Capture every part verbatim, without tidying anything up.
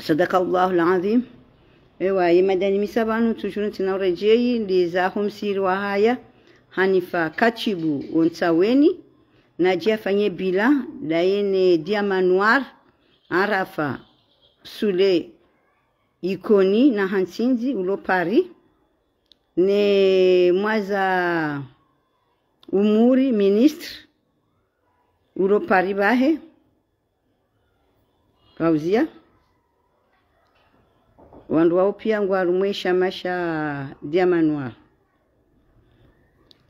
Sadaka Allahu al-Azim. Ewa, ye madani misa pvanu, toujours ntsina uredjeyi, ndiza ho msihiri wa haya, Hanifa Katibu wo Ntsaweni, nadje afanye bilan, daye ne Diamant Noir, Arafa Sule Ikoni na Hantsindzi ulo Paris, ne Mwaza Umuri, ministre, ulo Paris pvahe, Fauzia. Wandru wawo piya ngwa harumwa ye shama sha Diamant Noir.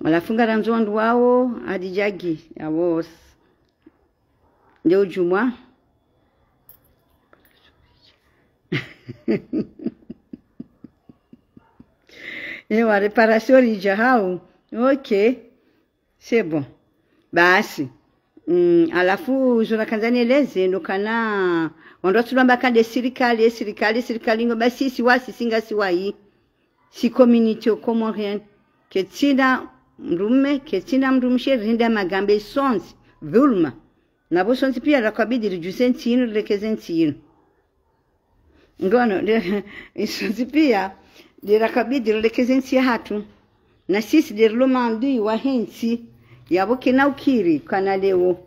Halafu ngarandzo wandru wawo, Hadidja Gi, yawo s-, nde udjumwa. Ewa, réparation ridja hau. Ok. C'est bon. Basi. Mm, halafu zo nakandza nieleze, ndo kana, wandru watsulamba kande sirikali, sirikali, sirikali ngo, basi si wasi, si ngasi wayi. Si communauté comorienne. Ketsina mdrume, ketsina mdrumshe, rinda magambe sontsi, dhulma. Na pvo sontsi piya rakabidi ridjuse ntsi inu, rilekeze ntsi inu. Ngono, nde, isontsi piya, nde rakabidi rilekeze ntsi yahatru. Na sisi nde rilo maadui wahe ntsi, yapvo kena ukiri, kana leo.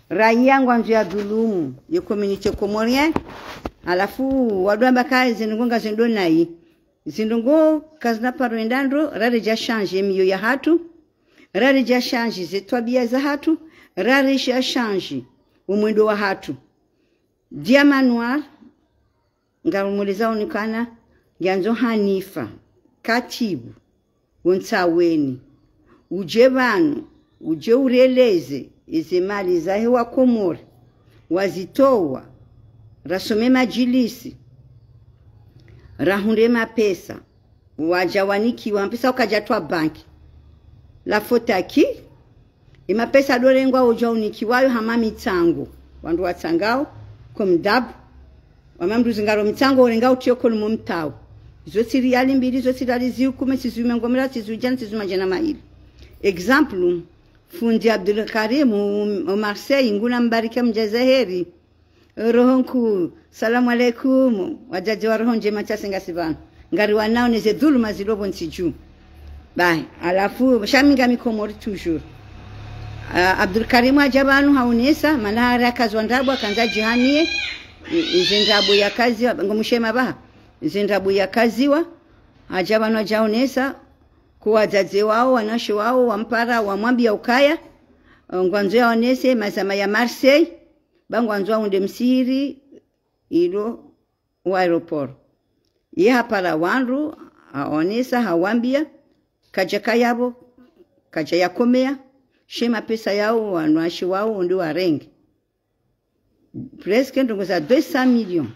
Raiya ngwandzo ya dhulumu, ye communauté comorienne, halafu wandru wamba ka zindrongo ngazendo nayi. Zindrongo kazina paro enda ndro, raredja change miyo yahatru, raredja change ze twabiya zahatru, raredja change umwendo wahatru. Diamant Noir, ngarumwelezao ni kana, ngiyandzo Hanifa Katibu wo Ntsaweni, udje pvanu, udje ureleze, eze mali zahe wa Komori, wazitowa, rasome madjilisi, rahundre mapesa, wadja wanikiwa, mapesa ukadja twa banki. La faute à qui? Ye mapesa dorengwa udja unikiwayo hama mitsango. Wandru watsangao, comme d'hab. Wama mdru zingaro mitsango, urenga utiyo koni mo mtao. Zo tsi riyali mbili, zo tsi riyali zikume, tsi zihwi mengo miraru, tsi zihwi djana, tsi zihwi madjana mayili. Exemple, fundi Abdul Karim, o, o Marseille, nguna mbarike mdjaze heri. Roho nkuu, salamu alaikum. Wadzadze wa roho ndjema tsasi ngasi pvanu. Ngari wanao neze dhuluma zilo pvo ntsi dju. Bahi, halafu, sha mi ngami Komori toujours. Ah, Abdul Karim hadja pvanu haonesa, mana hari akaziwa ndrabo, hakandza djihamiye, i-, ize ndrabo yakaziwa, ngo mshema baha, ize ndrabo yakaziwa, hadja pvanu hadja haonesa, ko wadzadze wawo, wanashe wawo, wampara, wamwambiya ukaya, eh, ngwandzo yaonese, mazama ya Marseille, ba ngwandzo wahundre msihiri, ilo wa aéroport. Ye hapara wandru, haonesa, hawambiya, kadja kaya pvo, kadja yakomeya, she mapesa yawo, wanashe wawo, ndo warenge. Presque ndrongo za deux cent millions.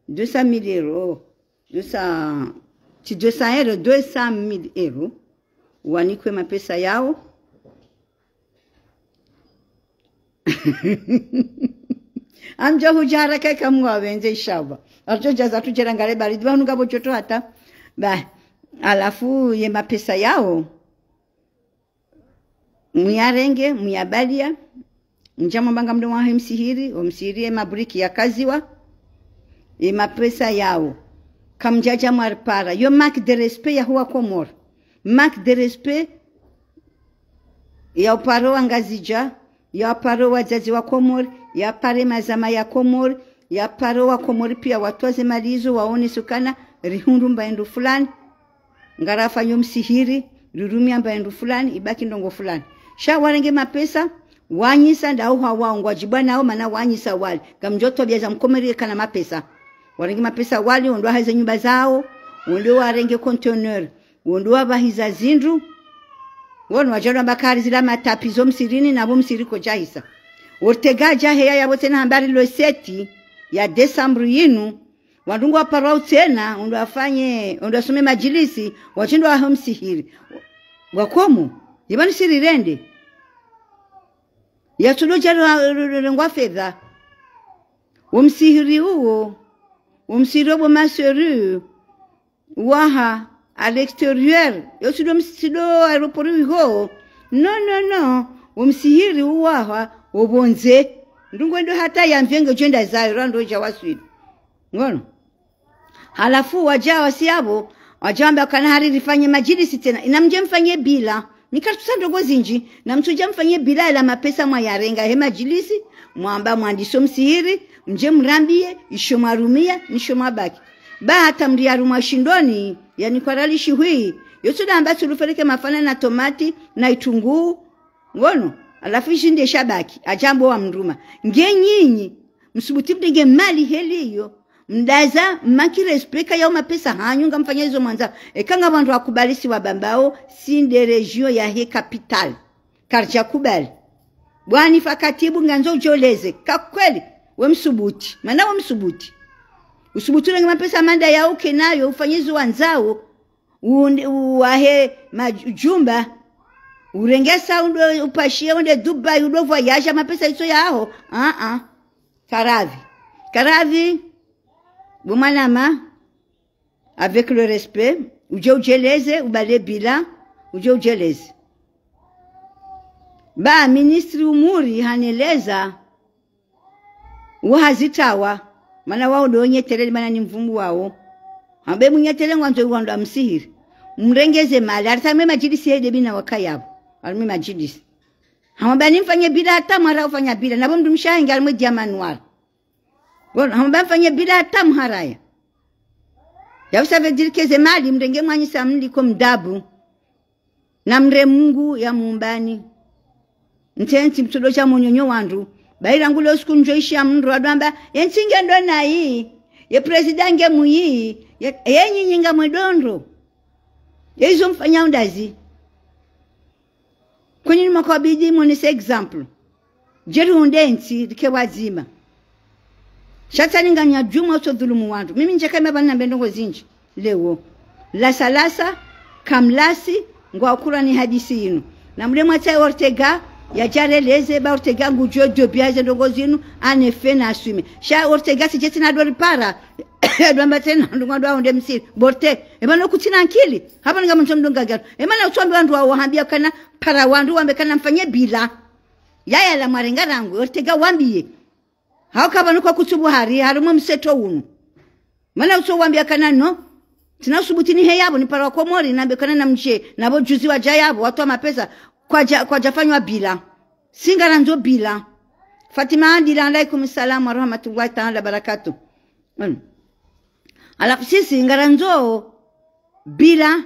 Deux cent mille euros. Deux cents, tsi deux cents euros, deux cent mille euros. Wanikwe mapesa yawo. Amdjo hudja haraka eka Mungu hapvendze inshallah. Arjo djaza tudjera ngare baridi, pvanu ngapvo djoto hata. Ba, halafu ye mapesa yawo, muyarenge, muyabaliya. Mdja mwamba ngamdjo mwahe msihiri, o msihiri ye mabriki yakaziwa. Ye mapesa yawo. Kamdjadja mwaripara. Yo manque de respect ya huwa Komori. Manque de respect ya uparo wa Ngazidja, ya uparo wadzadze wa Komori, ya pare mazama ya Komori, ya paro wa Komori piya watwaze mali izo waonese ukana rihundru mba hindru fulani, ngarafanyo msihiri, rirumiya mba hindru fulani, ibaki ndrongo fulani. Sha warenge mapesa, wanyisa ndao hawawo ngwadjibwa nao mana wanyisa wali. Ngamdjo twabiya za Mkomori yeka na mapesa. Warenge mapesa wali, wendo waheze nyumba zawo, wendo warenge conteneur. Wendo wapvahiza zindru. Wono wadja wamba kari zila matapi zo msihirini na pvo msihiri kodjahisa. Ortega adja heya yapvo tsena hamba ri le sept ya décembre yinu. Wandru ngwaparwao tsena, wendo wafanye, wendo wasome madjilisi, wadjindo waho msihiri. Wakomo, yipvanu si rirende. Yatsudo dja ri-, ri-, ri-, rengwa fedha. Wo msihiri uwo, wo msihiri wo bo maseri, waha, à l'extérieur, yo tsido ms-, tsido aéroport iho. Non, non, non. Wo msihiri uwaha, wo pvondze. Ndrongo ndo hata ya mvenge djwenda zayo, rando dja waswili. Ngono. Halafu wadja wasi yapvo, wadja wamba kana hari rifanye madjilisi tsena. Ina mdje mfanye bila. Mi karitsutsaha ndrongo zindji. Na mtsudja mfanye bila ila mapesa mwayarenga he madjilisi, mwamba mwandiso msihiri, mdje mrambiye, isho mwarumia, nisho mwabaki. Ba hata mri yarumwa shindoni, yani kwarali shihwi, yo tsuda amba tsulufereke mafana na tomati, na itunguu, ngono, halafu ishi nde shabaki, adjambo wa mruma. Nge nyinyi, msubuti mdenge mali heli iyo, mdaza, maki respeka ya mapesa hanyu, ngamfanya izo mwandza. Eka nga wandru wakubali si wabambao, si nde région yahe capitale. Karidja kubali. Bwana Hanifa Katibu ngandzo udjoleze. Ka kweli, we msubuti. Mana we msubuti. Usubuti urenge mapesa manda ya uke nayo, ufanye izo wandzao, unde, uwahe majumba, urengesa, unde upashie, unde Dubai, unde voyage, mapesa itso yaho. Ah, ah. Karavi. Karavi. Bo mwanama, avec le respect, udje udjeleze, ubale bila, udje udjeleze. Ba, ministri Umuri haneleza, wo hazitawa, mana wao ndo nyeteleli, mana ni mvumbu wao. Hambe munyetele ngwandzo iwandwa msihiri. Mrengeze mali, hata mwe madjilisi yede bina wakayapvo. Harumwe madjilisi. Hamwamba ni mfanye bila hata mwara ufanya bila. Nabo mdrumshe wahe nge harumwe diamant noir. Bon, hamwamba mfanye bila hata mharaya. Ya ça veut dire que ze mali mrenge mwanyisa mliko mdabu. Na mre Mungu ya mumbani. Ntsensi mtsodo sha monyonyo wandru. Bayi rangu leo siku ndjo ishi ya mndru wadwamba, ye ntsi nge ndo nayi, ye président nge muyi, ye, ye nyinyi ngamwe ndo ndro. Ye izo mfanya undazi. Kwenyi ni makabidi monese exemple. Djeri hunde ntsi, rike wadzima. Sha tsani nganya djumwa utso dhulumu wandru. Mimi ndjeka ima pvanu nambe ndrongo zindji. Leo. Lasa lasa, kamlasi, ngwa ukurani hadisi inu. Na mule mwatsa Ortega, ya djareleze, ba Ortega ngudjo djobia ze ndrongo zinu, en effet na assume. Sha Ortega si djeti na dori para, ya dwamba tsena, ndrongo ndo aonde msiri. Borte, eba no kutsina nkili, hapvo nga mtso mdunga garo. Ema na utso wambi wandru wa wahambia kana, para wandru wambe kana mfanye bila. Yaya la mwarenga rangu, Ortega wambiye. Hauka pvanu kwa kutsubu hari, harumwe mseto unu. Mana utso wambia kana no, tsina usubuti nihe yapvo, nipara wa Komori, nambe kana na mdje, nabo juzi wadja yapvo, watowa mapesa, kwadja, kwadja fanywa bila. Si ngarandzo bila. Fatima Adila, alaikum salam wa rahmatullahi ta'ala wa barakatuh. Mm. Halafu sisi ngarandzo bila,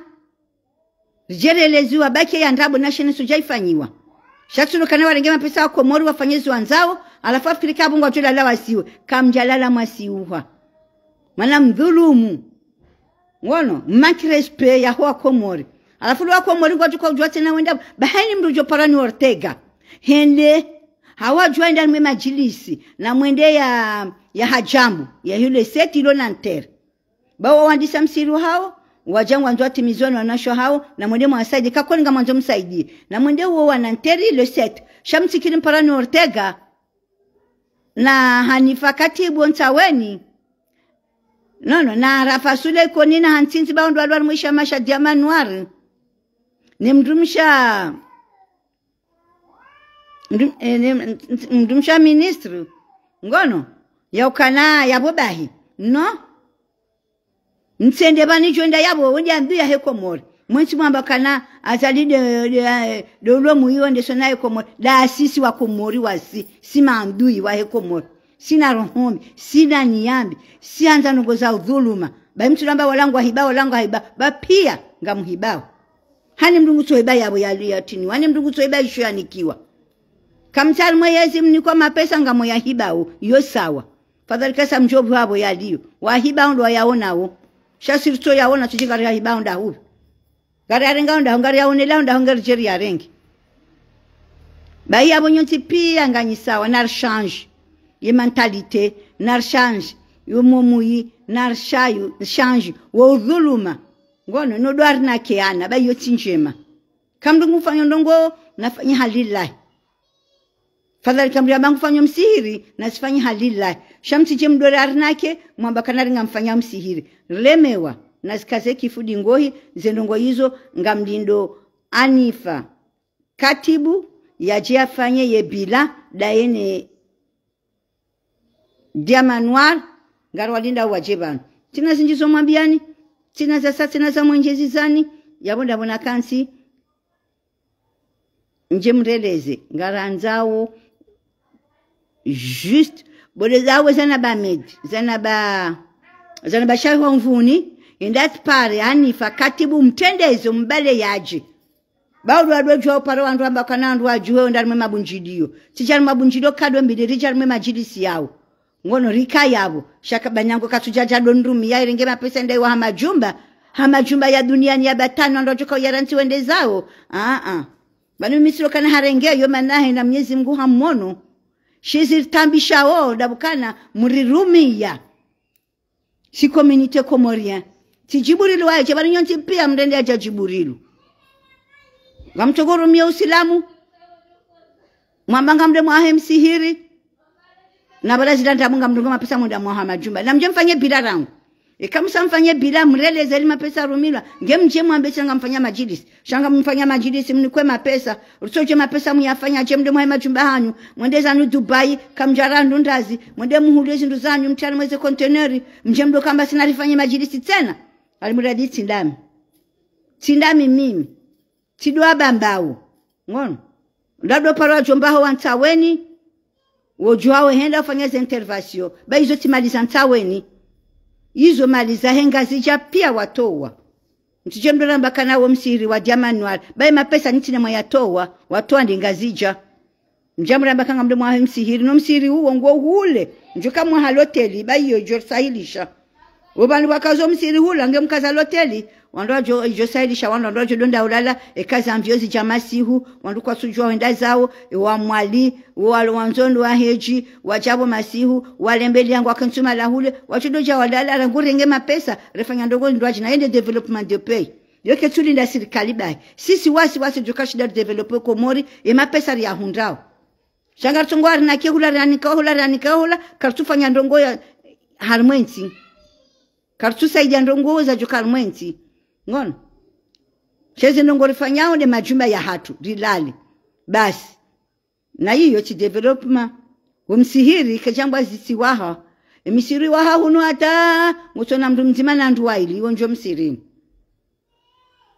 ridjereleziwa baki ya ndrabo na shene sudja ifanyiwa. Sha tsuno kana warenge mapesa wa Komori wafanye zo wandzao, halafu Afrika apvo ngwadjo lala wasiwe. Kamdja lala mwasiuha. Mana mdhulumu. Ngono, manque respect yaho wa Komori. Halafu lo wa Komori ngwadjo kwa udjua tsena wenda, ba hayini mndru udjo para ni Ortega. Hende, hawa djua enda mwe madjilisi, na mwende ya, ya hadjambu, ya yule seti ilo na ntere. Ba wawandisa msihiri hawo, wadja ngwandzo watimizwe no wanasho hawo, na mwende mwasaidi, kakoni ngamwandzo msaidi. Na mwende uwo wana nteri le sept. Sha mtsikiri mpara ni Ortega, na Hanifa Katibu Ntsaweni. Nono, na Rafa Sule Koni na Hantsinzi ba ondro alwar mwisha masha diamant noir. Ni mdrumsha, mdrum-, eh, ni md-, mdrumsha ministre. Ngono, ya ukana, ya bobahi. No? Ntsende pvani djo enda yapvo, wende andu yahe Komori. Mwentsi mwamba kana Azali de, de, de ulo muyi wende sona yahe Komori. Da sisi wa Komori wasi, si maandui wahe Komori. Sina roho mbi, sina nia mbi, si andza ndrongo za udhuluma. Ba imtsu lamba wala ngwahiba, wala ngwahiba, ba pia ngamuhibao. Hani mndru ngutso hiba yapvo yali yatini, hani mndru ngutso hiba isho yanikiwa. Kamtsari mwe yezi mnikwa mapesa ngamwe yahibao, yo sawa. Fadhali kasa mdjopvi wapvo yaliyo. Wahiba ondo wayaonao. Sha si ritso yaona tsudji ngari yahiba onda hupvi. Ngari yarenga onda, ngari yaonela onda, ngari djeri yarenge. Bayi apvo nyontsi pia nganyi sawa, nari change. Ye mentalité, nari change. Yo momuyi, nari shayu, change. Wo udhuluma. Ngono, no dwari na keana, bayi yo tsi ndjema. Kamndru ngufanyo ndrongo, nafanye halillahi. Fadhali kamndru yamba ngufanyo msihiri, nasifanye halillahi. Sha mtsidje mdore arinake, mwamba kana ringa mfanya msihiri. Rilemewa, nazikaze kifu dingohi, ze ndrongo izo, ngamlindo Hanifa Katibu, yadje yafanye ye bila, daye ne Diamant Noir, Ngariwalindao wadje pvanu. Tsina zindji zo mwambiyani. Tsina za sa, tsina za mwendjezi zani. Yapvo ndapvo nakantsi. Ndje mreleze. Ngarandzao. Juste. Bo nde zawe zana ba Medi. Zana ba, zana ba Shahwa Mvuni. Inda tsipare Hanifa katibu mtrendezo mbale yadje. Ba ndo wadjua upara wandru amba kana wandru wadjuwe wenda harimwa ye mabundjiliyo. Tsidja harimwa mabundjiliyo kado mbili ridja harimwa ye madjilisi yawo. Ngono rika yapvo. Sha ka banyango katsudjadja ndo ndrumi ya irenge mapesa ndayi wa ha majumba. Ha majumba ya duniani ya batano wandru wadjoka uyarantsi wende zawo. Aa. Pvanu misiro kana harenge yo mana he na Mnyezi Mngu hamono. Shizi ritambishawo ndapvo kana murirumiya. Si communauté comorienne. Tsi Djibrilu waye, dje pvanu nyontsi piya mrende yadja Djibrilu. Ngamtsoko rumiya Usilamu. Mwamba ngamdjo mwahe msihiri. Na pvala zila ndrabo ngamdjo mapesa mwenda mwaha ha majumba. Na mdje mfanye bila rangu. Eka msa mfanye bila mreleze ili mapesa rumilwa. Nge mdje mwambe sha ngamfanya madjilisi. Sha ngamfanya madjilisi mnikwe mapesa. Rutsodje mapesa muyafanya dje mdjo mwahe majumba hanyu. Mwende zanu Dubai. Kamdjara ndru ndazi. Mwende muhule zindru zanyu. Mtsi harimwa ze konteneri. Mdje mdjo kamba sina rifanye madjilisi tsena. Alimuradi tsi ndami. Tsi ndami mimi. Tsi ndo wabambawo. Ngono. Ndapvo paro wadjomba ho wa Ntsaweni. Wodjuwa wehenda ufanya ze intervention. Ba izo tsimaliza Ntsaweni. Izo maliza he Ngazidja piya watowa. Mtsidje mdjo ramba kana wo msihiri wa Diamant Noir. Ba ye mapesa nitsina mwayatowa. Watowa nde Ngazidja. Mdja mramba ka ngamdjo mwahe msihiri, no msihiri uwo ngo hule. Mdjo ka mwaha loteli, ba iyo idjo sahilisha. Wo pvanu pvwakazo msihiri hula, nge mkaza loteli. Wandru wadjo, idjo sahilisha, wandru, wandru wadjo donda ulala, eka ze avion zidja masihu, wandru kwatsudjuwa wenda zawo, e wa Mwali, wo walo wandzo ndo wa hedji, wadja pvo masihu, walembeli yangu wakentsu mahala hule, wadjo dodja walala, rangu renge mapesa, refanya ndrongo ndrwadji, na yende développement de pays. Yo ketsulinda sirikali bahi. Sisi wasi wasi djoka shinda ridévelopper Komori, ye mapesa riyahundrao. Sha ngaritsongo arina ke hula, rianika hula, rianika hula, karitsufanya ndrongo ya harimwa entsi. Karitsusaidia ndrongo zadjoka harimwa entsi. Ngono. She ze ndrongo rifanyao nde majumba yahatru, rilale. Basi. Na iyo tsi développement. Wo msihiri, kedjambwa zitsi waha. E misihiri waha hunu hata, ngutsona mndru mdzima na wandru wayili, iwo ndjo msihirini.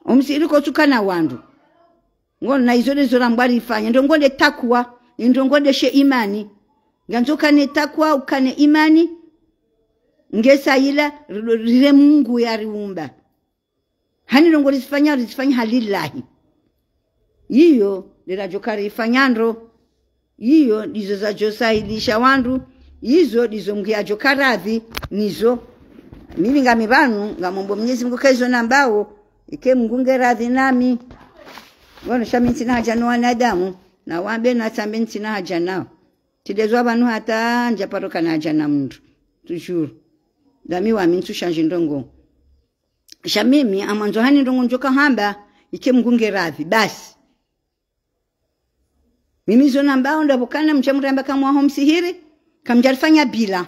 O msihiri kotsuka na wandru. Ngono na izo nde zo rambwa rifanye. Ndrongo nde takwa, ndrongo nde she imani. Ngandzo ukane takwa, ukane imani. Nge sa ila, ri-, rire Mungu yariumba. Hani ndrongo rizifanya, rizifanya ha lillahi. Iyo, nde radjoka rifanya ndro. Iyo, ndizo zadjo sahilisha wandru. Izo, ndizo Mngu yadjoka radhi, nizo. Mimi ngami pvanu, ngamomba Mnyezi Mngu ka izo nambao, ike Mngu nge radhi nami. Ngono sha mi ntsina haja no wanadamu, na wambe na tsambe ntsina haja nao. Tsidezwa pvanu hata ndjaparo kana haja na mndru. Toujours. Ndami wami ntsu shandji ndrongo. Sha mimi, amwandzo hani ndrongo ndjoka hamba, ike Mngu nge radhi, basi. Mimi zo nambao ndapvo kana mdja mramba ka mwaho msihiri, kamdja rifanya bila.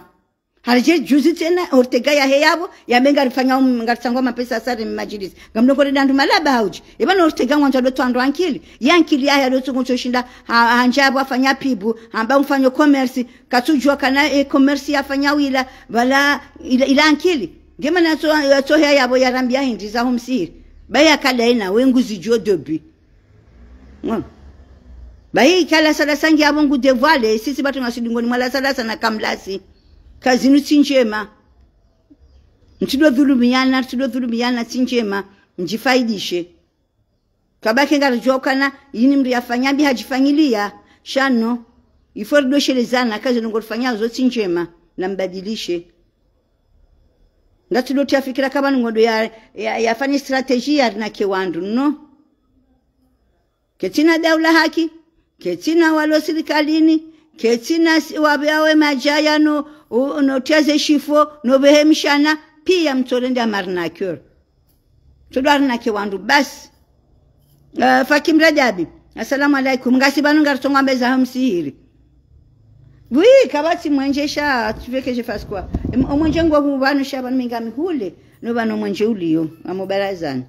Haridje juzi tsena, Ortega yahe yapvo, yambe ngarifanya um, ngaritsangwa mapesa sare madjilisi. Ngamdrongo nde ndandru malaba haudji. Eba no Ortega ngwandzo ndo twa ndro ankili. Ya ankili yahe ndo tsungo tsoshinda, ha, handja pvo afanya pibu, hamba mfanyo commerce, katsudjuwa kana e commerce yafanya wila, pvala ila, ila ankili. Nge mana tso, tso heya yapvo yarambia hindri za ho msihiri. Ba yakala ina, we nguzidjuo dobi. Ngono. Bahi ikala sala sangi apvo ngu dévoiler, sisi batru ngasi dingoni mwa la sala sana kamlasi. Ka zinu tsi ndjema. Mtsido dhulumiana, mtsido dhulumiana tsi ndjema. Mdjifaidishe. Kabake ngaridjuwa ukana, yini mndru yafanya mbi hadjifanyiliya. Sha no. Il faut ridoshelezana, ka ze ndrongo rifanyao zo tsi ndjema. Na mbadilishe. Ngatsudo tia fikira ka pvanu ngondo ya, ya, yafanye stratégie yarinake wandru, no. Ketsina daula haki, ketsina walo sirikalini, ketsina si-, wapveawe madjaya no, u-, no tia ze shifo, no pvehe mshana, piya mtsorende amarinaqueur. Tsodo arinake wandru, basi. Eh, Fakim Rajabi, assalamu alaikum. Ngasi pvanu ngaritsongo ambeza ho msihiri. Oui, kapvatsi mwenje sha, tu fais que je fasse quoi? Em, o mwenje ngo hu pvanu sha pvanu mi ngami hule, no pvanu mwenje uliyo, ngamo barazani.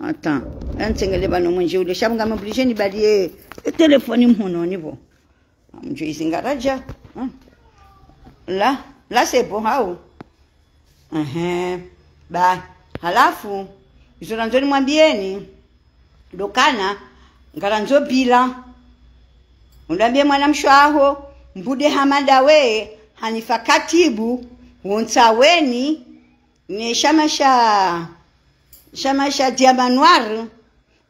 Attends, yantsengele pvanu mwenje uliyo, sha pvo ngami obligé nibaliye, e telefoni mhononi pvo. Mdjo izinga radja, hein? Là, là c'est bon, hao. Ehe. Ba, halafu, izo nandzo nimwambiyeni, ndo ukana, ngarandzo bilan. Undambiye mwanamshe waho, mbude Hamada we, Hanifa Katibu, wontsa weni, ne shama sha, shama sha Diamant Noir,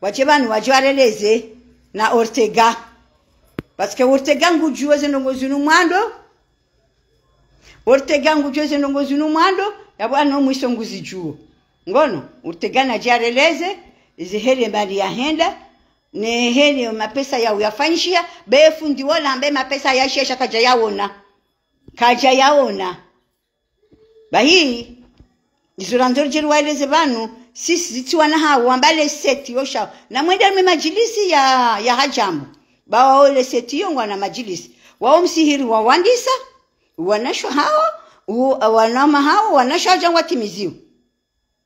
wadje pvanu wadje wareleze na Ortega. Parce que Ortega ngudjuwo ze ndrongo zinu mwando, Ortega ngudjuwo ze ndrongo zinu mwando, yapvo ano mwiso nguzidjuwo. Ngono, Ortega nadje yareleze, ize heli mbali yahenda, ne heli mapesa yawo yafanyishiha, be fundi wola ambe mapesa yashiha sha kadja yawona. Kadja yawona. Bahi, izo randzo ridje riwaeleze pvanu, sisi zitsiwa na hawo, wamba le seti yo sha. Na mwende mwe majilisi ya, ya hadjambo. Ba wawo le seti yo ngwana majilisi. Wawo msihiri wawandisa, wanasho hawo, u-, wanama hawo, wanasho hadja ngwatimiziwo.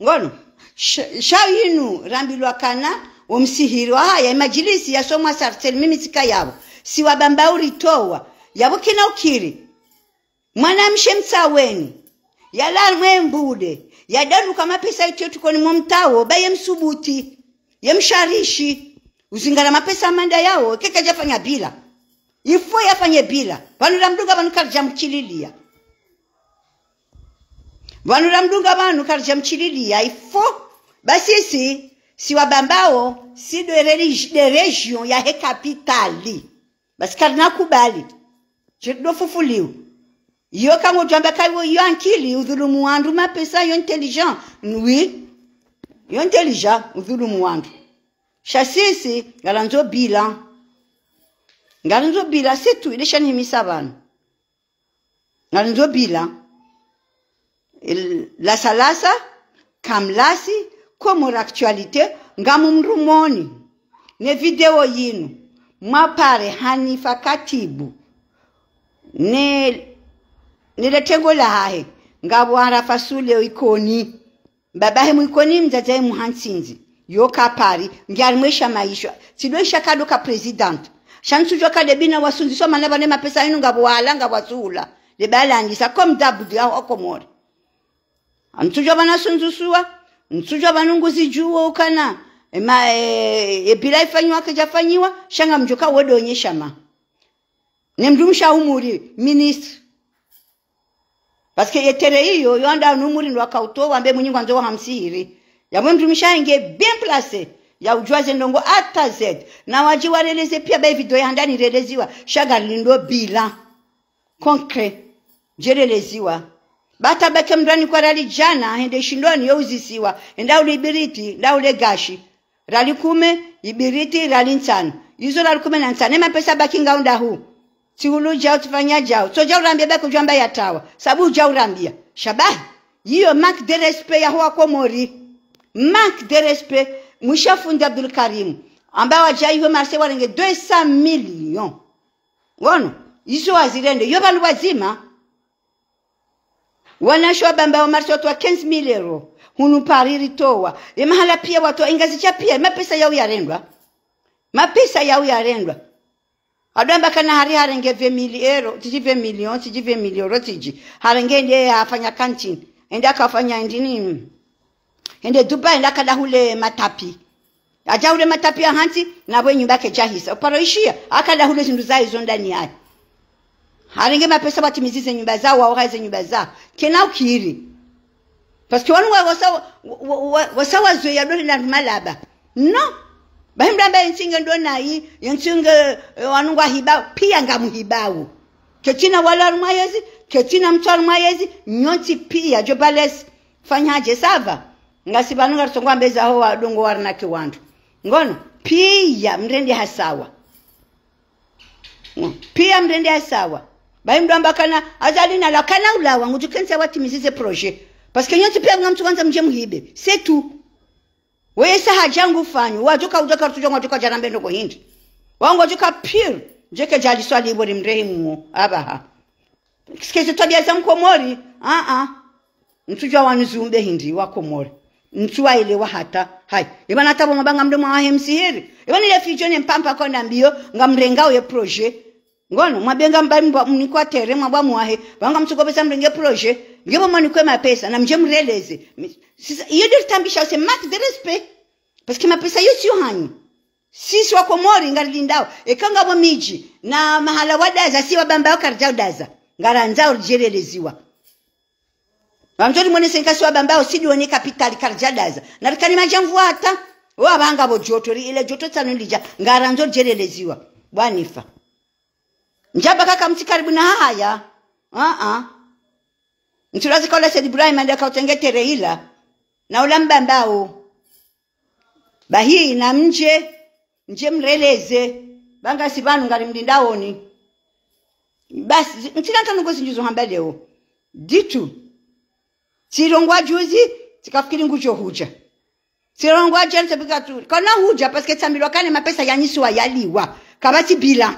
Ngono, sha, sha yinu rambilwa kana, wo msihiri wahaya, imajilisi yasomwa Sarcelles, mimi tsika yapvo. Si wabamba uritowa, yapvo kina ukiri. Mwanamshe mtsaweni, yala mwe mbude, yadanuka mapesa itiyo tukoni mwa mtawo, ba ye msubuti, ye msharishi, uzingara mapesa manda yawo, keka djafanya bilan. Il faut yafanye bilan. Pvanu ramdunga pvanu karidja mchililiya. Pvanu ramdunga pvanu karidja mchililiya. Il faut, ba sisi, si wabambawo, si de relig-, de région yahe capitale. Basi karina kubali. Djeri ndo fufuliwo. Iyo kangodjo amba kayiwo iyo ankili, udhulumu wandru mapesa, iyo intelligent. Oui. Iyo intelligent, udhulumu wandru. Sha sisi, ngarandzo bilan. Ngarandzo bilan, c'est tout, ile sha nihimisa pvanu. Ngarandzo bilan. Il-, lasa lasa, kamlasi, Comores Actualité, ngamumrumoni. Ne video yinu, mwapare Hanifa Katibu. Ne, ne le tengo lahahe, ngapvo Arafa Sule Ikoni. Babahe Mwikoni, mdzadze Muhantsindzi. Yo kapari, ngiari mwesha maisha. Tsidwe isha kado ka président. Sha ntsudjwa kade bina wasundziswa mana pvane mapesa yinu ngapvo wala ngapvo wasula. Le balandisa, comme d'habitude, aho Komori. Ntsudjwa pvana sundziswa, ntsudjwa pvanu nguzidjuwo ukana. Ema, e, e bilan ifanyiwa kedjafanyiwa, sha ngamdjuka wodo onyesha ma. Ne mdrumshe umuri, ministre. Parce que ye terrain iyo, yo anda numuri ndo wakautowa, wambe mwinyi ngwandzo wahamsihiri. Yamwe mdrumshe inge bien placé, ya udjuwa ze ndrongo A à Z. Na wadji wareleze piya ba ye video ya handani releziwa, sha ngarindo bilan. Concret. Djereleziwa. Ba hata bake mdrani kwa rali djana, hende shindoni yo uzisiwa, hende ule ibiriti, nda ule gashi. Rali kume, ibiriti, rali ntsanu. Izo rali kume na ntsanu. Ema pesa baki ngaunda hu. Tsihulu djau, tsifanya djau. Tsodja urambia baki udjwamba yatawa. Sabu udja urambia. Shabahi. Iyo manque de respect ya huwa Komori. Manque de respect. Mwisha fundi Abdul Karim. Amba wadja iho Marseille warenge deux cents millions. Wono. Izo wazirende. Iyo pvanu pvwadzima. Wanasho wabamba wa Marseille watowa quinze mille euros. Hunu Paris ritowa. Ye mahala piya watowa, Ngazidja piya, mapesa yau yarendwa. Mapesa yau yarendwa. Adwamba kana hari harenge vingt mille euros, tsidji vingt millions, tsidji vingt mille euros, tsidji. Harenge ende afanya cantine. Ende akafanya ndini. Ende Dubai, ende akadahule matapi. Adja ule matapi ya hantsi, na bwe nyumba kedjahisa. Uparo ishiya, akadahule zindru zahe zo ndani yahe. Harenge mapesa watimizi ze nyumba zawo, wao haze nyumba zawo. Kena ukiri. Parce que wanu wa, wasa, wa, wa, wasa wazoweya dole la malaba. Non. Bahi mdru amba ye ntsi nge ndo nayi, ye ntsi nge, eh, wanu ngwahiba, piya ngamuhibawo. Ketsina wala harumwa yezi, ketsina mtru harumwa yezi, nyontsi piya, djo balesi. Fanya hadje sava. Ngasi pvanu ngarisongo ambeza ho wa dongo warinake wandru. Ngono, piya mrende hasawa. Ngo, piya mrende hasawa. Bahi mdru amba kana, Azali nalawa kana ulawa, ngudjo kentsi watimizi ze projet. Parce que nyontsi piya ngamtsu wandza mdje muhibe. C'est tout. Weye sa hadja ngufanyo, wadjoka udjaka rutsudja ngwadjoka djarambe ndoko hindri. Wangu wadjoka pire, djeke djali swali ibori mrehimu, abaha. Sikeze twabiya za Mkomori, a, a. Ntsudjwa wanu zumbe hindri wa Komori. Ntsu waelewa hata. Hayi. Eba na tabo mabanga mdomo wahe msihiri. Eba ni le fidjo ne mpampa konda mbiyo, ngamrenga uye projet. Ngono, mwabenga mba mba mnikwa terrain, mwabwa mwahe. Banga mtsukopesa mrenge projet. Ngapvo mwanikwa mapesa, namdje mreleze. Mi-, sisa, iyo nde ritambishao, c'est manque de respect. Parce que mapesa yo tsi yo hanyu. Sisi wa Komori ngarilindao. Eka ngapvo midji, na mahala wadaza, si wa Bambao karidja udaza. Ngarandzao ridje releziwa. Wamtsori mwonese nkasi wa Bambao, si ndo wene kapitali karidja daza. Na rikani madjamvu hata. Wapvanga pvo djoto, ri-, ile djoto tsanu lidja. Ngarandzo ridje releziwa. Bo Hanifa. Ndjamba kaka mtsi karibu na haya. Ah, ah. Mtsi lazi kaula Said Ibrahim, ande kautsenge terrain ila. Na ula Mbambao. Bahi, namdje, mdje mreleze. Ba ngasi pvanu ngarimlindaoni. Basi, zi-, ntsina nta ndrongo zindji zo hamba leo. Ditu. Tsirongoa juzi, tsikafikiri ngudjo hudja. Tsirongoa djana tsapvika tu. Kana hudja, parce que tsambilwa kane mapesa yanyisiwa yaliwa. Kapvatsi bilan.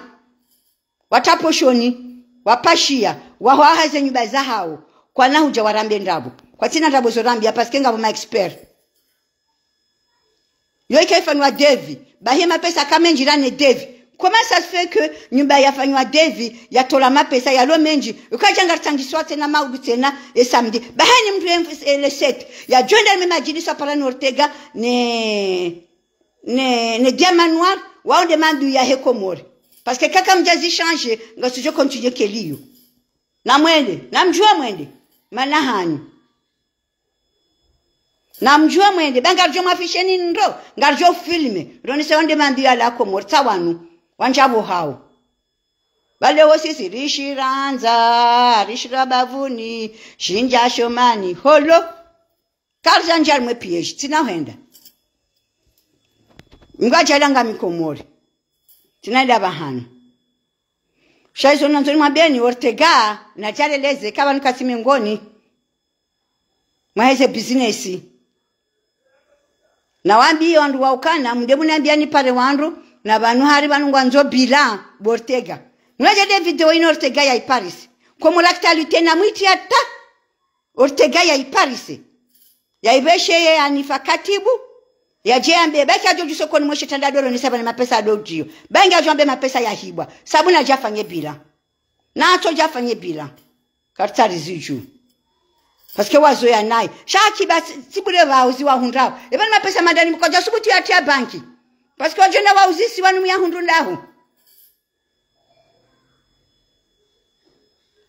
Watra poshoni, wapashia, wahwaha ze nyumba zahao. Kwana hudja warambe ndrabo. Kwatsina ndrabo zo rambia, parce que ngapvo ma expert. Yo ika ifanywa devis. Bahi mapesa kamendji rane devis. Comment ça se fait que nyumba yafanywa devis, yatola mapesa, yalo mendji? Ukaja ngaritsangiswa tsena maudu tsena, e samedi. Bahi ni mndru em-, e le sept. Yadjo enda me madjilisi wa parani Ortega, ne, ne, ne Diamant Noir, wao nde maadui yahe Komori. Parce que kaka mdja zi changer, ngasudjo continuer keliyo. Namwende, namdjuwa mwende, mana hanyu. Namdjuwa mwende, ba ngaridjo mwafisheni ndro, ngaridjo filme, ronese wao nde maadui yalawa Komori, tsa wanu, wandjapvo hao. Ba leo sisi, rishirandza, rishira bavuni, shindja shomani, holo. Karidja ndja harimwe piège, tsina hwenda. Mngu adjalanga mi Komori. Tsina hwenda pvahanu. Sha izo nandzo nimwambeni, Ortega, nadje areleze, ka pvanu katsi mengoni. Mwaheze business. Nawambiye wandru wa ukana, mdje munambia nipare wandru, na pvanu hari pvanu ngwandzo bilan, bo Ortega. Mnadje nde video inu Ortega yaiparise. Comme l'actualité namwitsi hata, Ortega yaiparise. Yaipveshe ye Hanifa Katibu. Yadje yambe, ba eka yadjo dju sokoni mwe shetani ndoro ni sababu ni mapesa ndo djiyo. Ba nge yadjo yambe mapesa yahibwa. Sabu nadje afanye bilan. Natsodje afanye bilan. Kartsa rizidju. Parce que wazo ya nayi. Sha ki ba tsi-, tsi bure wauzi wahundrao. Eba ni mapesa mandani mkodja subutu yatria banki. Parce que wadjo na wauzi si wanu muyahundru ndahu.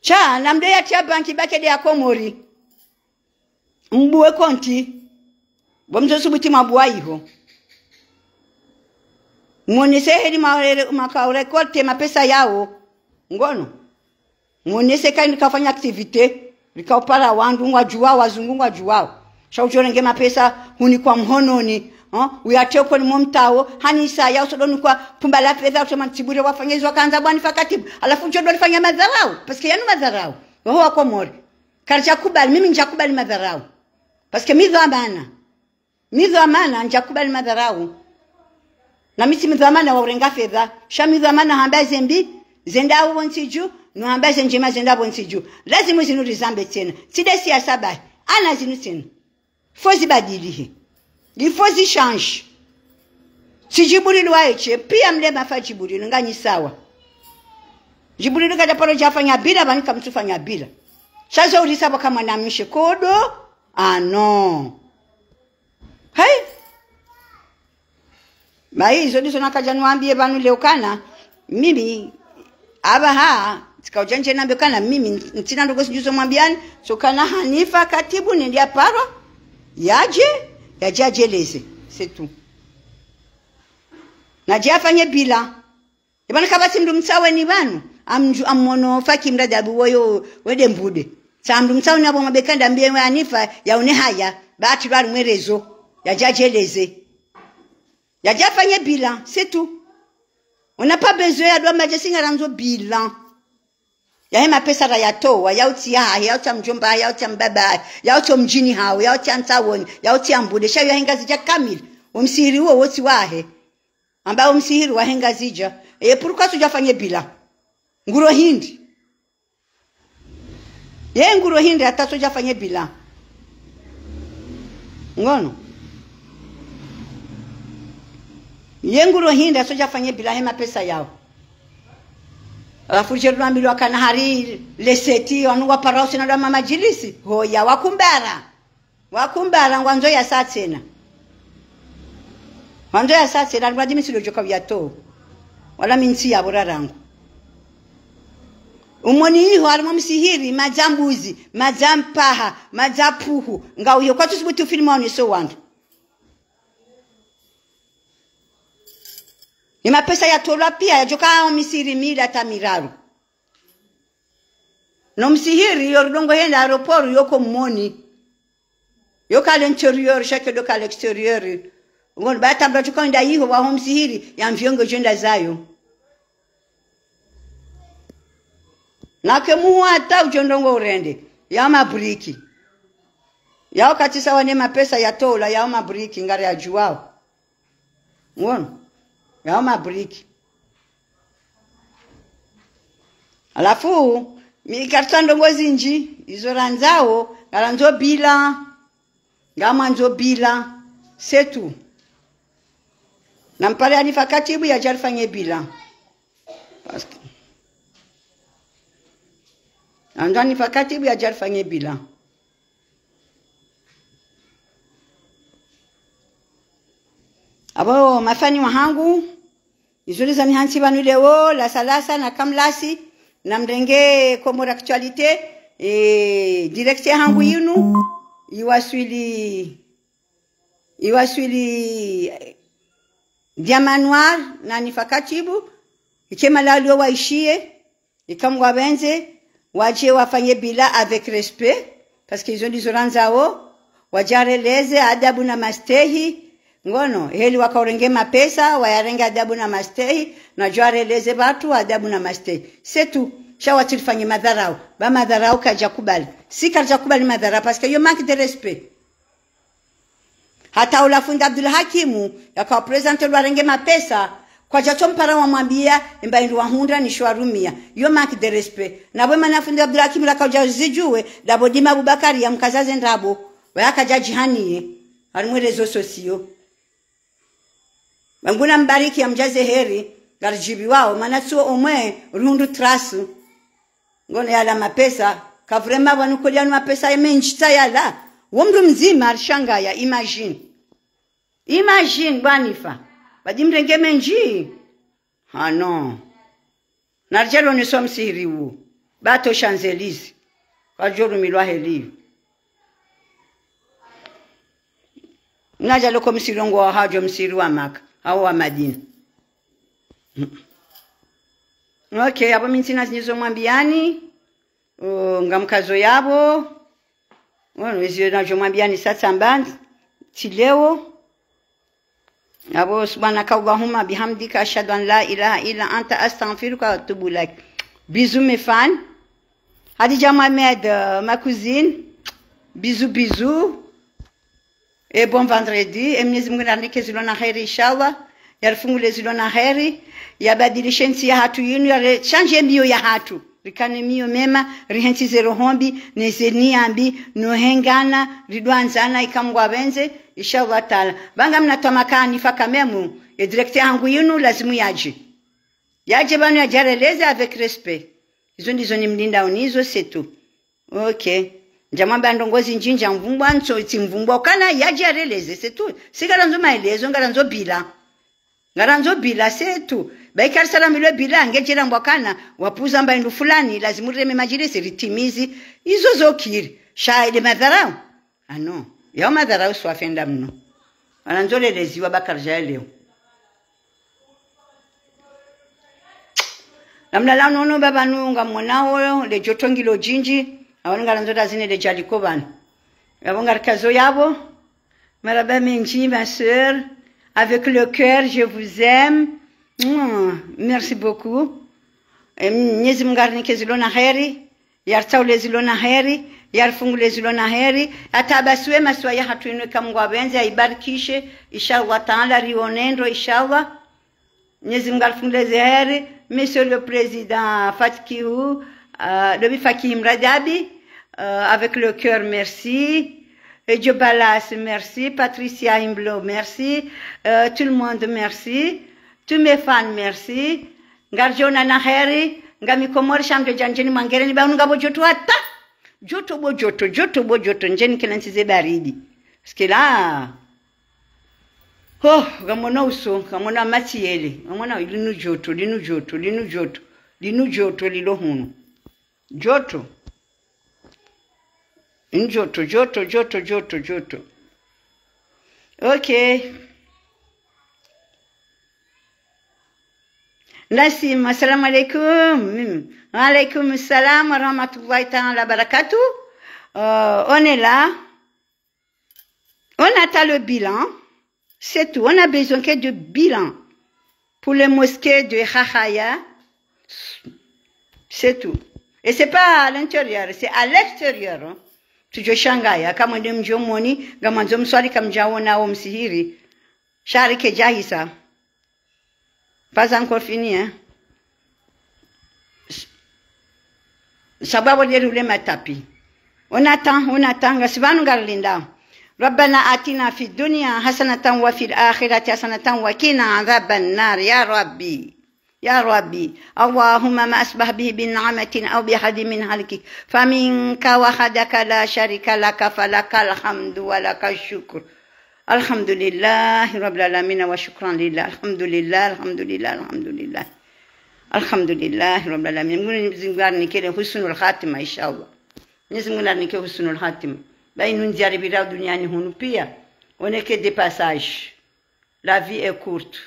Sha, namdjo yatria banki ba kede ya Komori. Mbuwe konti. Bo mzo subuti mwabuwa iho. Mwonese heli ma-, maka urekolte mapesa yawo. Ngono. Mwonese ka inu rikafanya activité. Rikaupara wandru ngwadjuwao, wazungu ngwadjuwao. Sha udjo renge mapesa, hunikwa mhononi. Uyatrie hukoni mwa mtawo, hanisa ya usodonikwa pumba la fedha, utsema ntsi bure wafanya izo wakandza bo Hanifa Katibu. Halafu udjo ndo nifanya madharau, parce que yanu madharau. Waho wa Komori. Karidja kubali, mimi ndja kubali madharau. Parce que mi dhwamana. Mi dhwamana, ndja kubali madharau. Na mi tsi mi dhwamana wa urenga fedha. Sha mi dhwamana hamba ze mbi, zenda pvo ntsi dju, no hamba ze ndjema zenda pvo ntsi dju. Lazimu zinu rizambe tsena. Tsi nde siasa bahi. Ana zinu tsena. Faut zibadilihe. Il faut zi change. Tsi Djibrilu waeshe, pia mle mafa Djibrilu, nganyi sawa. Djibrilu kadja paro djafanya bilan, pvanu kamtsufanya bilan. Sha zo urisa pvo ka mwanamshe kodo, ah non. Hai. Mahi, izo ndizo nakadja niwambiye pvanu leo kana, mimi, apvaha, tsika udja ndje nambe kana, mimi, ntsina ndrongo zindji zo mwambiyani, so kana Hanifa Katibu nende ya paro, yadje, yadje yadjeleze, c'est tout. Nadje afanye bilan. Eba na kapvatsi mndru mtsaweni pvanu, amdju, amwono faki mradi abu woyo, wende mbude. Tsa mndru mtsaweni apvo mabeka ndambiye we Hanifa, yaone haya, ba atrilwa harimwe réseau, yadje yadjeleze. Yadje afanye bilan, c'est tout. On n'a pas besoin ya dwa madje si ngarandzo bilan. Yahe mapesa rayatowa, ya utsi yahahe, ya utsi ya mdjomba, ya utsi ya mbaba, ya utsi ya mdjini hawo, ya utsi ya mtsaweni, ya utsi ya mbude, sha yahe Ngazidja kamili. Omsihiri uwo wotsi wahe. Amba omsihiri wahe Ngazidja. Et pourquoi tsudja afanye bilan? Nguro hindri. Ye nguro hindri hata tsodja afanye bilan. Ngono. Ye nguro hindri hata tsodja afanye bilan he mapesa yawo. Halafu djeri lwambilwa kana hari le seti, wanu ngwaparao tsena lwa madjilisi. Hoya, wakumbara. Wakumbara, ngwandzo ya sa tsena. Ngwandzo ya sa tsena, ngwadjimisi lo djoka uyato. Wala mi ntsi ya bora rangu. Umoni iho, harimwa msihiri, madja mbuzi, madja mpaha, madja puhu. Ngauyo, kwatsu subuti ufilima oneso wandru. Ni mapesa yatolwa pia, yadjoka o misihiri mili hata miraru. No msihiri, yo rudongo henda aéroport, yoko moni. Yoka à l'intérieur, shake doka à l'extérieur. Ngono, ba tambula djoka wenda iho, waho msihiri, ya mviongo djenda zayo. Nake muhu hata udjo ndrongo urende, ya mabriki. Yao katsi sawa ne mapesa yatolwa, yao mabriki, ngari yadjuwao. Ngono, yao mabriki. Halafu, mi karitsaha ndrongo zindji, izo randzao, ngarandzo bilan, ngamwandzo bilan, c'est tout. Nampare Hanifa Katibu yadje arifanye bilan. Parce que, andzo Hanifa Katibu yadje arifanye bilan. Apvo mafani wahangu, izo ndizo zanihantsi pvanu leo, lasa lasa na kamlasi, namrenge Comores Actualité, e, direct yahangu yinu, iwaswili, iwaswili, e, Diamant Noir, na Hanifa Katibu, ike mahala waliyo waishiye, ika Mngu apvendze, wadje wafanye bilan avec respect, parce que izo ndizo randzao, wadje wareleze adabu na mastehi, ngono, heli wakaurenge mapesa, wayarenge adabu na mastehi, na wadje wareleze pvatsu adabu na mastehi. C'est tout, sha watsi rifanye madharau, ba madharau karidja kubali. Si karidja kubali madharau, parce que yo manque de respect. Hata ola fundi Abdul Hakimu, yaka wa présenté lwarenge mapesa, kwadjatso mpara wamwambiya, emba indru wahundra nisho warumia. Yo manque de respect. Na pvo mana fundi Abdul Hakimu laka udja zidjuwe, dapvo Dima Abubakari ya mkaza ze ndrabo, waya kadja djihaniye, harimwa réseaux sociaux. Mngu nambariki ya mdjaze heri, ngaridjibiwao, mana tsi wo omwe, rihundru trace. Ngono yala mapesa, ka vraiment pvanu kweli yanu mapesa ye mendji tsa yala. Wo mndru mdzima arishangaya, imagine. Imagine, bo Hanifa. Pvadji mrenge mendji. Ah non. Naridje roneso msihiri wu. Bato Champs-Élysées. Kwadjo rumilwa heli. Nadja loko msihiri ngo wahadjo msihiri wa Maka, au wa Madina. Ok, apvo mi ntsina zindji zo mwambiyani, o, ngamkazo yapvo, o, izo nadjo mwambiyani sa tsamba, tsi leo. Apvo, سبحانك اللهم بحمدك، أشهد أن لا إله إلا أنت، أستغفرك وأتوب إليك. Bisous mes fans. Hadidja Mohamed, euh, ma cousine. Bisous, bisous. Et bon vendredi. E Mwenyezi Mungu narinike zilo na heri, inshallah. Yarifungulie zilo na heri. Yabadilishe ntsi yahatru yinu, yarechange miyo yahatru. Rikane miyo mema, rihentsi ze roho mbi, ne ze niya mbi, no hengana, ridwandzana, ika Mungu apvendze, inshallah taala. Ba ngamna twamaa ka Hanifa quand même, e direct yahangu yinu, lazimu yadje. Yadje pvanu yadje yareleze avec respect. Izo ndizo nimlindao nizo, c'est tout. Ok. Ndjamwamba ndrongo zindji ndjamvumbwa, ntso tsimvumbwa ukana yadje yareleze, c'est tout. Si ngarandzo maelezo, ngarandzo bilan. Ngarandzo bilan, c'est tout. Ba ika risala milo bilan, ngedje rambwa kana, wapvuza mba indru fulani, lazimu rireme madjilisi, ritimizi. Izo zo kiri. Sha ile madharau. Ah non. Yao madharau swafi enda mno. Ngarandzo leleziwa ba karidja elewa. Namlala nono ba pvanu ngamwonao, le djoto ngilo djindji, apvo ngarandzo tazine le djaliko pvanu. Apvo ngarikazo yapvo, marahaba mendji, ma sœur, avec le cœur, je vous aime. Mouah, merci beaucoup. E Mwenyezi Mungu arinike zilo na heri. Yaritsaule zilo na heri, yarifungulie zilo na heri, hata basi we masiwa yahatru yinu ika Mungu apvendze, yaibarikishe, inshallah taala, rione ndro, inshallah. Mwenyezi Mungu arifungulie ze heri, Monsieur le Président Fatkihu, euh, Dobi Fakihi Mradabi, euh, avec le cœur, merci. Et Joe Balas, merci. Patricia Himblo, merci. Euh, tout le monde, merci. Tous mes fans, merci. Ngaridjo onana heri, Ngami Komori sha mdru dja ndjeni mwangereni ba unu ngapvo joto hata. Joto bo joto, joto bo joto, ndjeni kela ntsi ze baridi. Parce que là, oh, ngamwona uso, ngamwona matsi yele, ngamwona linu joto, linu joto, linu joto, linu joto lilo hunu. Joto. Joto, joto, joto, joto, joto. Ok. Nasim, assalamu alaikum. Wa alaikum salam wa rahmatullahi ta'ala wa barakatuh. Euh, on est là. On attend le bilan. C'est tout. On a besoin que de bilan pour les mosquées de Hahaya. C'est tout. Et c'est pas à l'intérieur, c'est à l'extérieur, hein. Tudjo shangaya, kamwende mdjomoni, ngamwandzo mswali kamdjaona o msihiri. Shari kedjahisa. Pas encore fini, hein. Sababu lelo le matapi. On attend, on attend, ngasi pvanu ngarilindao. ربنا آتنا في الدنيا حسنة وفي الآخرة حسنة وقنا عذاب النار يا ربي. يا ربي، اللهم ما أصبح به من نعمة أو بأحد من خلقك فمنك وحدك لا شريك لك فلك الحمد ولك الشكر. الحمد لله رب العالمين وشكرا لله. الحمد لله، الحمد لله، الحمد لله. الحمد لله رب العالمين. Mwenyezi Mungu arinike le husnul khatima, inshallah. Mwenyezi Mungu arinike husnul khatima. Ba inu ndziya ripvirao duniani hunu pia. On n'est que de passage. La vie est courte.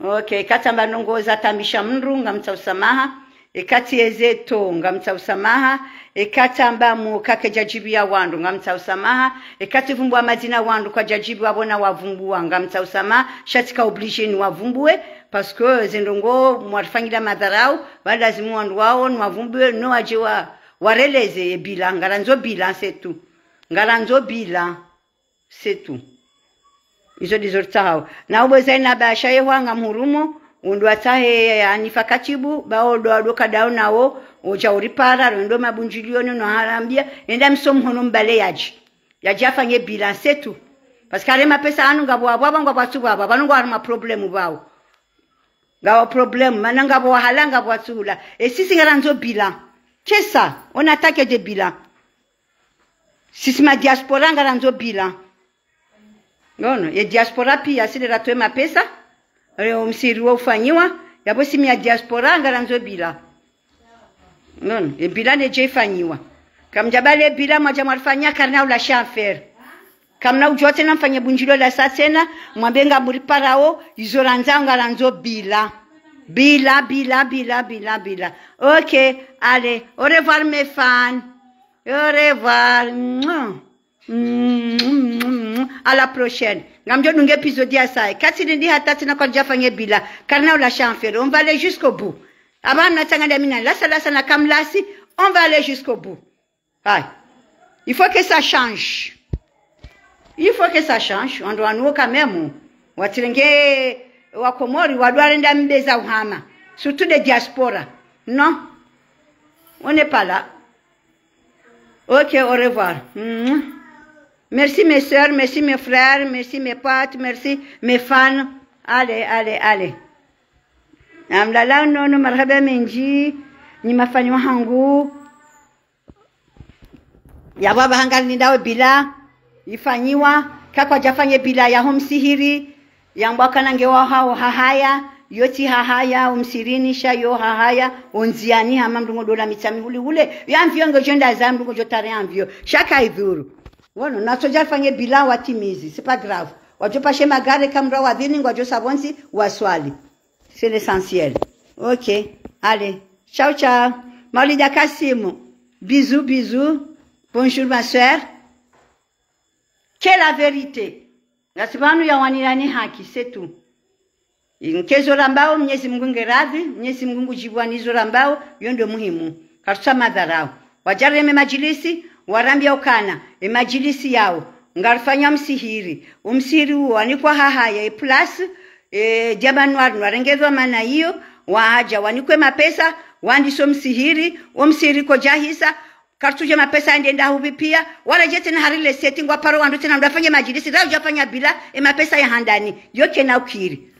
Ok, eka tsamba ndrongoo zatambisha mndru, ngamtsaho usamaha. Eka tsi ezeto, ngamtsaho usamaha. Eka tsamba mdru kakedjadjibu ya wandru, ngamtsaho usamaha. Eka tsivumbuwa madzina wandru kwadjadjibu wapvo nawavumbuwa, ngamtsaho usamaha. Sha tsika obligé niwavumbuwe, parce que ze ndrongoo mwarifanyila madharau, ba lazimu wandru wao niwavumbuwe, no wadje wa, wareleze ye bilan, ngarandzo bilan, c'est tout. Ngarandzo bilan. C'est tout. Izo ndizo ritsahao. Na ubo Zainaba ashaye hwanga mhurumo, undru atsahe anifa katibu, ba ondo wadokadao nawo, odja uripara, rwendo mabundjilioni, no harambia, enda mso mhono mbale yadji. Yadji afanye bilan, c'est tout. Parce que are mapesa anu ngapvo wapvo, ngapvo watsu pvapvo, pvanu ngwari ma problème pvao. Ngapvo problème, mana ngapvo wahala, ngapvo watsu hula. Et sisi ngarandzo bilan. Que ça, on attaque des bilans. Sisi ma diaspora ngarandzo bilan. Ngono, ye diaspora pia sile ratowe mapesa, e, o msihiri wo ufanyiwa, yapvo sisi ma diaspora ngarandzo bilan. Ngono, ye bilan nedje ifanyiwa. Kamdjabale bilan mwadja mwarifanya karina ula shamfer. Kamna udjo tsena mfanye bundjilio la sa tsena, mwambe ngamriparao, izo randzao ngarandzo bilan. Bilan, bilan, bilan, bilan, bilan. Ok, allez, au revoir mes fans. Au revoir. Mouah. Mm, mm, mm, mm. À la prochaine. Ngamdjo dunga épisode ya saya. Katsi nindi hata tsina kwadjafanya bilan. Karina ula shamfer. On va aller jusqu'au bout. Aba na tsanga nda mina lasa lasa na kamlasi. On va aller jusqu'au bout. Aïe. Il faut que ça change. Il faut que ça change. On doit nous quand même. Watsirenge wa Komori, wadwarenda mbeza uhama. Surtout des diasporas. Non. On n'est pas là. Ok, au revoir. Mhm. Merci mes sœurs, merci mes frères, merci mes potes, merci mes fans. Allez, allez, allez. Amlala nono, marahaba mendji, nyi mafani wahangu. Yapvo apvaha ngarilindao bilan ifanyiwa, kakwadjafanye bilan yaho msihiri, yambwa kana nge wahao Hahaya, yo tsi Hahaya, o msihirini sha yo Hahaya, o ndziani hama mndru ngodjola mitsa mihule hule, yo avion ngodjo enda za mndru ngodjo tare avion, sha kaidhuru. Wono, natsodja rifanye bilan watimizi, c'est pas grave. Wadjo pashe magari kamra wadhini, ngwadjo sa pvontsi, waswali. C'est l'essentiel. Ok. Allez. Ciao, ciao. Maulida Kassim. Bisous, bisous. Bonjour, ma sœur. Que la vérité. Ngasi pvanu ya wanilani haki, c'est tout. Nkezo rambao, Mwenyezi Mungu nge radhi, Mwenyezi Mungu ngudjibuwa nizo rambao, yo ndo muhimu. Karutsaha madharau. Wadja reme madjilisi, warambia ukana, e madjilisi yao, ngarifanya msihiri. O msihiri uwo, wanikwa Hahaya, e place, e, Diamant Noir, nwarengezwa mana iyo, wahadja, wanikwe mapesa, wandiso msihiri, o msihiri kodjahisa, kartsudje mapesa yende ndahupvi pia, wala dje tsena hari le seti, ngwaparo wandru tsena ndo afanye madjilisi, ra udjafanya bilan, e mapesa ya handani, yo kena ukiri.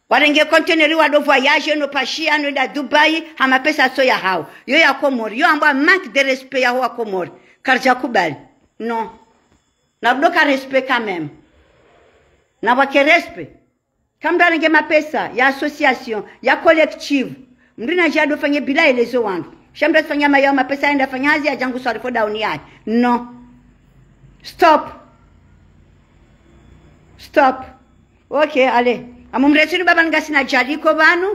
Warenge conteneur wado voyage no Pashi, ano enda Dubai, ha mapesa tso ya hawo. Yo ya Komori, yo ambwa manque de respect ya ho wa Komori. Karidja kubali. Non. Na rudo ka respect quand même. Na wake respect. Kamdru arenge mapesa ya association, ya collective. Mdru nadje ado fanye bila elezo wandru. Sha mdru asifanya mayo mapesa yende afanye hazi ya djangu swari fo dauni yayi. Non. Stop. Stop. Ok, allez. Amu mretsini baba ngasina djaliko pvanu.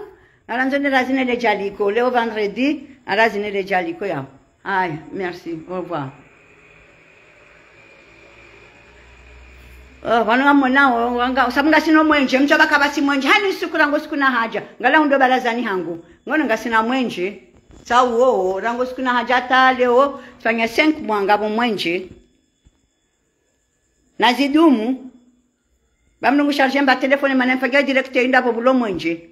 Narandzo nde razine le djaliko. Leo vendredi, narazine le djaliko ya. Aya, merci. Au revoir. Oh, pvanu ngamwonao, wanga, sabu ngasina mwenje, mdjo baka basi mwenje, hani suku rangu suku na haja, ngala undo barazani hangu, ngono ngasina mwenje, sa uwo, rangu suku na haja hata leo, fanya cinq mois ngapvo mwenje. Na zidumu, ba mnungu charge mba téléphone mana mfanya direct inda pvo bulo mwenje.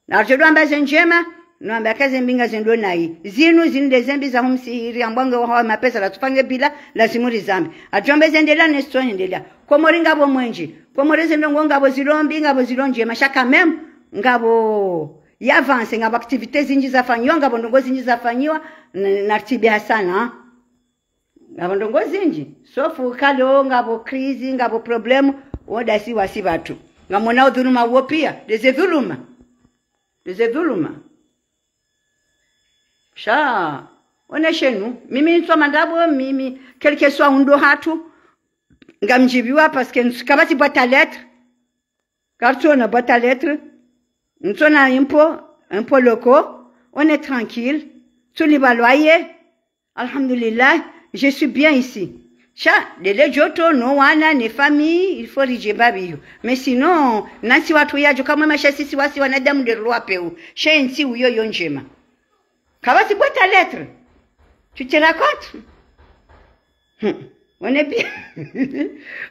Na ardjo amba ze ndjema, no amba ka ze mbi ngazendo nayi. Zinu, zinu nde ze mbi za humsihiri, ambwa nge wahawa mapesa la tsufange bila, lazimu rizambe. Ardjo amba ze ndela ne sitso hendelea. Komori ngapvo mwenje. Komori ze ndrongo ngapvo zilo mbi, ngapvo zilo ndjema. Sha quand même, ngapvo ya avance, ngapvo activités zindji zafanyiwa, ngapvo ndrongo zindji zafanyiwa, na, na ritibiha sana. Ngapvo ndrongo zindji. Sauf kale wo ngapvo crise, ngapvo problème, wo ndasi wasi pvatsu. Ngamwonao dhuluma wo pia, nde ze dhuluma. Nde ze dhuluma. Sha, one shinu, mimi ntsoma ndrabo, mimi, quel que soit undo hatru, ngamdjibiwa parce que ntsu, kapvatsi boîte à lettres. Kartsona boîte à lettres, ntsona impôt, impôt locaux, on est tranquille, tsulipva loyer, alhamdulillah, je suis bien ici. Sha, ndele djoto, no wana, ne famille, il faut ridje mbapvi yo. Mais sinon, nantsi watru yadjo kamwe masha sisi wasi wanadamu nde rulwa peu. Sha entsi uyo yo ndjema. Kapvatsi boîte à lettres. Tu te rends compte ? Hmm. On est bien.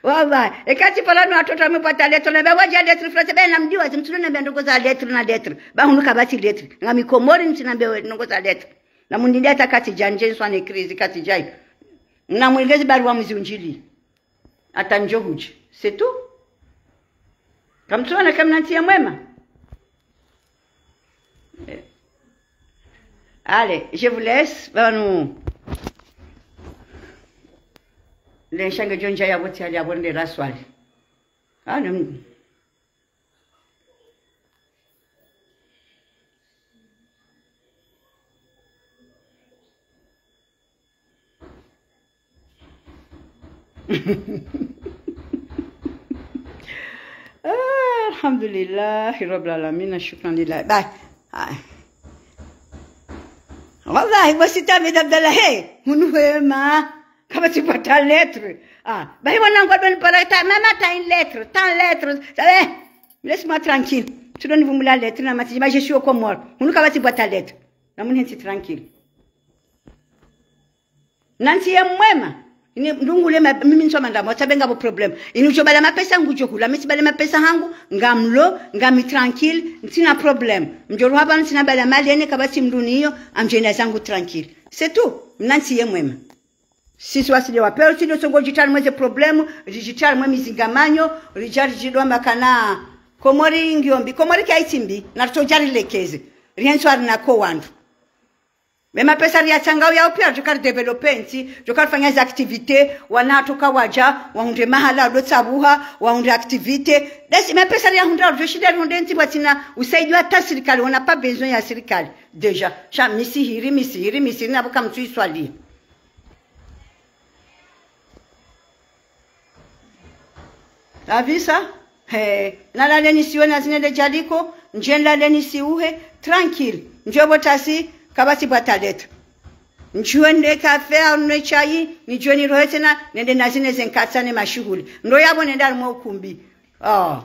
Wallah. Eka tsi pvala no watoto wame boîte à lettres, na be wadja lettres françaises, be namdjuwa, tsi mtsulo na be ndrongo za lettres na lettres. Ba hunu kapvatsi lettres. Ngami Komori mtsi na be ndrongo za lettres. Na mundinde hata katsi djandje nswa ne crise katsi djayi. Na mwengezi barua mzi undjili. Hata ndjo hudji. C'est tout. Kamtsuona kamna ntsi ya mwema. Eh. Allez, je vous laisse. Pvanu. Lenshange djo ndja ya pvo tsi hali ya pvo nde raswali. Allez. Ah, alhamdulillahi rabbil alamin, shukran lillah. Bah, ah. Wallahi, bo sita Ahmed Abdallah, he, munu wema. Kapvatsi boîte à lettres. Ah, bah, mwanangu, adoni para ta, maman, t'as une lettre, t'as une lettre. Ça va ? Laisse-moi tranquille. Tu dois nous la lettre, na mati, mais je suis aux Comores. Munu kapvatsi boîte à lettres. Na munu hentsi tranquille. Nantsi ye mwema. Ini ndrungu le ma-, mimi ntsoma ndrabo, tsabe ngapvo problème. Ini udjo bala mapesa ngudjo hula, mi tsibale mapesa hangu, ngamlo, ngami tranquille, ntsina problème. Mdjo ruha pvanu ntsina bala mali ene kapvatsi mdru niyo, amdjenda zangu tranquille. C'est tout. Nantsi ye mwema. Sisi wasi nde wa peu, tsi nde tsongo djitria mwe ze problème, ridjitria mwe mizingamanyo, ridja ridjidwa makana, Komori ngiyo mbi, Komori kayitsi mbi, na ritsodja rilekeze. Rienso arina ko wandru. Be mapesa riyatsangao yao pia, djo kari développer ntsi, djo kari fanya ze activités, wana hatru kawadja, wahundre mahala, ndo tsabuha, wahundre activités. Ndasi, mapesa riyahundrao, djo shinda rihundre ntsi pvwatsina, usaidiwa hata sirikali, on n'a pas besoin ya sirikali. Déjà, sha misihiri, misihiri, misihiri, na pvo kamtsu iswali. Avisa, he, nalale nisiwe na zine le djaliko, ndje nilale nisiuhe, tranquille. Ndjo pvo tasi, kapvatsi boîte à lettres. Ndjo nde café, au nwe chai, nidjo nirohe tsena, nende na zine ze nkatsa ne mashuhuli. Ndo yapvo nende harimwa ukumbi. Oh.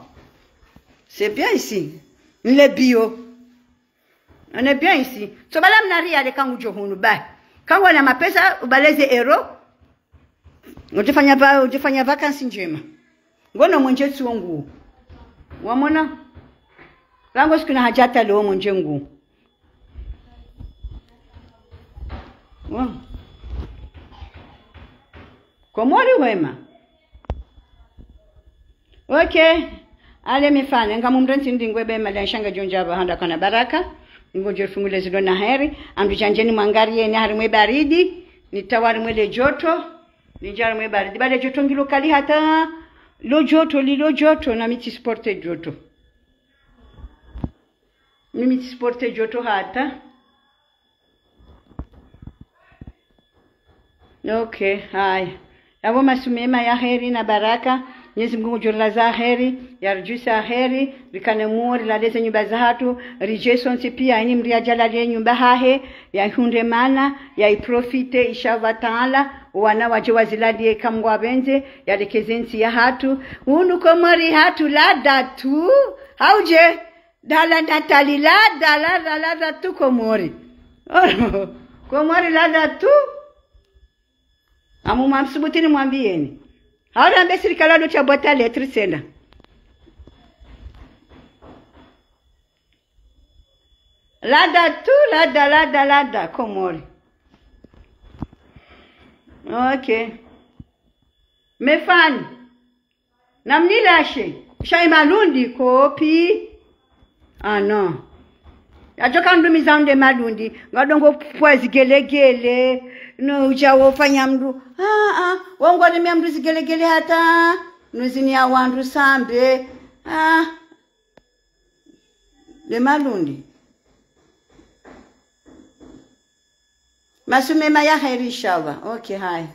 C'est bien ici. Nile bio. On est bien ici. Tsobala mna riale kangu djo hunu, bah. Kangu na mapesa, ubale ze euro. Udjifanya va-, udjifanya vacances ndjema. Ngono mwenje tsi wo ngu. Wamona? Rangu siku na haja hata leo mwenje ngu. Wa. Komori wema. Ok. Ale mifane, ngamumrentsi ndingwe be mali ya nshanga djo ndja pvahanda kana baraka. Ngodjo rifungule zilo na heri. Amdru djandjeni mwangariyeni harimwa ye baridi. Nitawari mwe le djoto. Nindjari mwe baridi. Ba le djoto ngilo kali hata. Lo djoto, lilo djoto, na mi tsisuporte djoto. Mimi tsisuporte djoto hata. Okay, haya. Yapvo masihu mema ya heri na baraka. Mwenyezi Mungu ngudjo rilaza heri, yaridjusa heri, rikane muo, rilale ze nyumba zahatru, ridje sontsi pia, ini mdru yadjalale nyumba hahe, yahundre mana, yayiprofite, inshallah taala, wana wadje wazilalie kamwe ngwapvendze, yalekeze ntsi yahatru. Hunu Komori hatru lada tu, haudje? Dala Natali, lada, lada, lada tu Komori. Komori lada tu. Amu mwamsubutini mwambiyeni. Haurambe sirikali alo sha boîte à lettres tsena. Lada tu, lada, lada, lada, Komori. Okay. Mefani. Namnilashe, sha ye malundi kopi? Ah non. Yadjoka ndrumiza nde malundi, ngadongo pvwa zigelegele, no udja wofanya mdru. Ah, ah, wongo lemea mdru zigelegele hata, no zini ya wandru sambe. Ah, le malundi. Masihu mema ya heri, inshallah. Okay, haya.